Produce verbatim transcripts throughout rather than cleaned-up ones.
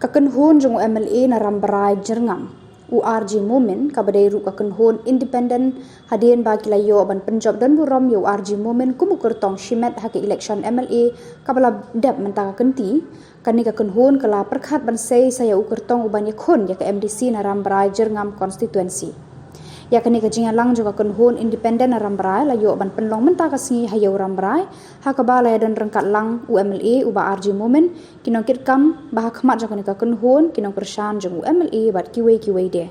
Ka kynhun jong u M L A na Rambrai Jyrngam, u R G Momin, kaba dei ruh ka kynhun independent, hadien ba ki la ïoh ban pynjop don burom ïa u R G Momin kum u kyrtong shimet ha ka election M L A kaba la dep mynta ka kynti, kane ka kynhun ka la pyrkhat ban sei sa ïa u kyrtong u ban ïakhun ïa ka M D C na Rambrai Jyrngam constituency. Ïa kane ka jingïalang jong ka kynhun independent na Rambrai la ïoh ban pynlong mynta ka sngi ha Ïew Rambrai, ha kaba la ïadon ryngkat lang u M L A uba R G Momin, ki nongkitkam ba ha khmat jong kane ka kynhun, ki nongkyrshan jong u M L A bad kiwei kiwei de.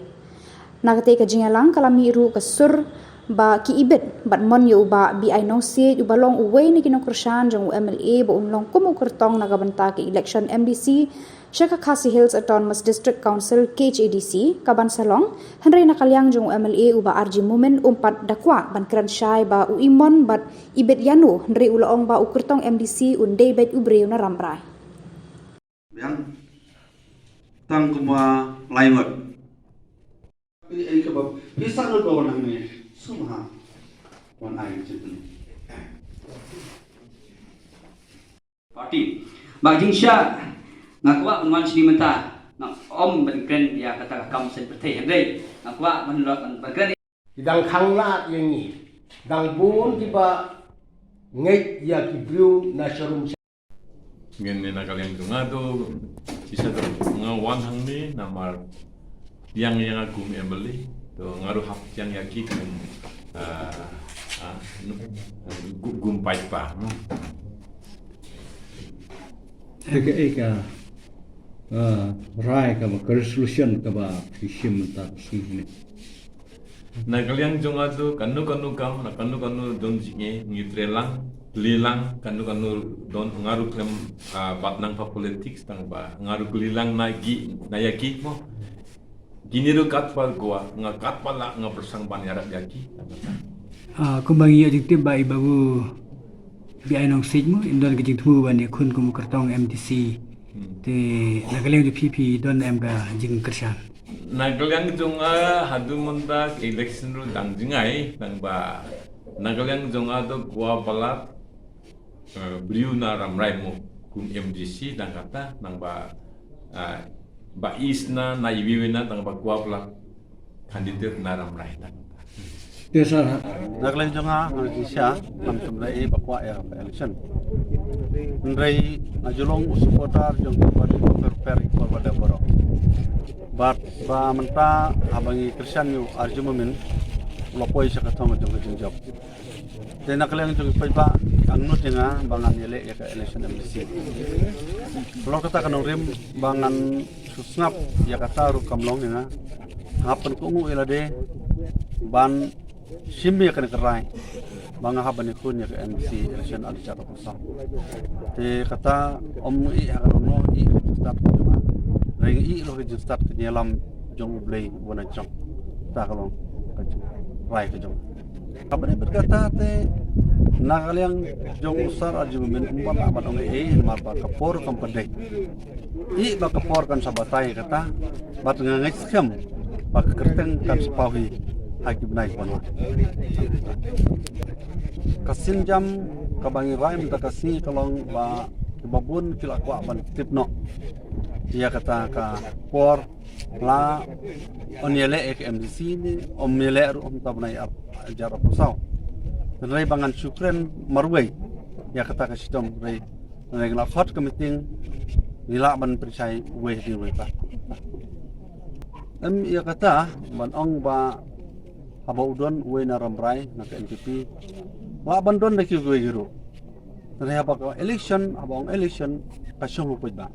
Na katei ka jingïalang ka la mih ruh ka sur ba ki ibit bad mon ïa u Bah B I Nongsiej uba long uwei na ki nongkyrshan jong u M L A ba un long kum u kyrtong na ka bynta ka election M D C sha ka Khasi Hills Autonomous District Council, K H A D C, kaban sa long, hynrei na ka liang jong u M L A uba R G Momin um pat da kwah ban kren shai ba u i mon bad ibit ïano, hynrei u la ong ba u kyrtong M D C un dei beit u briew na Rambrai. Biang tang kumba lai ngut. Phi ai kaba phi sa lut ba wan hangne sum ha wan ai jingpyni. Party. Ba jingshisha nga kwah ban wan shane mynta, nga ym ban kren ïa kata ka kam seng pyrthei, hynrei nga kwah ban lot ban, ban kren. Ki dang khanglad ïa ngi, dang bun kiba ngeit ïa ki briew na sharum. Ngin ne na ka liang jong nga tu, shisha tu nga wan hangne namar pdiang ïa nga kum M L A, to nga ruh hap pdiang ïa ki kum, ah, ah, kum, kum paidbah, no. Eka, eka, ah, rai kaba, ka resolution kaba phi shim mynta ka sngi ne. Na ka liang jong nga tu, kano kano kam, na kano kano don jingeh, ngi trei lang, kylli lang, kano kano don, nga ruh khlem, ah, bat nang ha politics tang ba, nga ruh kylli lang na ki, na ïa ki mo. Kine ruh katba kwah, nga katba lah, nga pyrshang ban ïarap ïa ki. Ah, kumba ngi ïoh jingtip ba i Babu B I Nongsiej mo, in don ka jingthmu ban ïakhun kum u kyrtong M D C. Hmm. Te, na ka liang jong phi phi don em ka jingkyrshan? Na ka liang jong nga haduh mynta ka election ruh dang jngai, nangba na ka liang jong nga tu kwah palat, eh, briew na Rambrai mo kum M D C, nang kata, nangba, eh, ba is na, na iwi na, nangba kwah palat candidate na Rambrai, nang kata. Te sir, ha. Na ka liang jong nga, nga shisha, ngam shym la i ba kwah ïa ka election. Hynrei nga ju long u supporter jong ki party pher pher, ki party baroh. Bad ba mynta haba ngi kyrshan ïa u R G Momin, u la poi sha ka thong jong ka jingjop. Te na ka liang jong ki paidbah, angnud ïa nga ba ngan ïaleh ïa ka election M D C. Ka long kata ka nongrim ba ngan shu sngap ïa kata ruh kam long ïa nga. Nga hap ban kohnguh ïa lade ban shim ïa kane ka rai ba nga hap ban ïakhun ïa ka M D C election ar hajar arphew saw. Te kata ym ïoh ha ka dohnud, ïoh ha ka jingstad ka jong nga. Hynrei ïoh ha ka jingstad ka jingïalam jong U Blei uba na jrong. Kata ka long ka jing, rai ka jong nga. Haba ïadei bad kata te na ka liang jong u Sir R G Momin ym pat lah ban ong ei ei namar ba ka por kam pat dei. Ïoh ba ka por kan sa batai kata, bad nga ngeit skhem ba ka kyrteng kan sa paw hi ha ki bnai kiban wan. Ka sienjam kaba ngi rai mynta ka sngi ka long ba kiba bun ki la kwah ban tip noh ïa kata ka por, la yn ïaleh ïa ka M D C ne ym ïaleh ruh mynta bnai ar hajar arphew saw. Hynrei ba ngan shu kren marwei ïa kata ka shitom, hynrei ngi la khot ka meeting, ngi lah ban pynshai uwei hadien uwei pat. Em, ïa kata ban ong ba haba u don uwei na Rambrai na ka N P P, lah ban don da kiwei ruh. Hynrei haba ka election, haba ong election, ka shong ha u paidbah.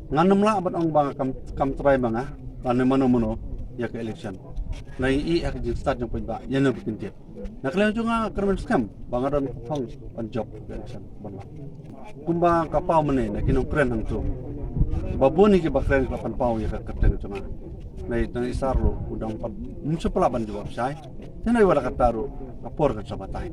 Ngan ym lah ban ong ba nga kam, kam trai ma nga lane mano mano ïa ka election. Ngi ïoh ha ka jingstad jong u paidbah ïa kane ba kin tip. Na ka liang jong nga, nga kyrmen skhem ba nga don ka thong ban jop ka election ban wan. Kumba ka paw mynne na ki nongkren hangto, ba bun hi kiba kren ki la pynpaw ïa ka kyrteng jong nga. Nai tang i Sir ruh u dang pat ym shu pla ban jubab shai. Te nai wat la kata ruh ka por kan sa batai.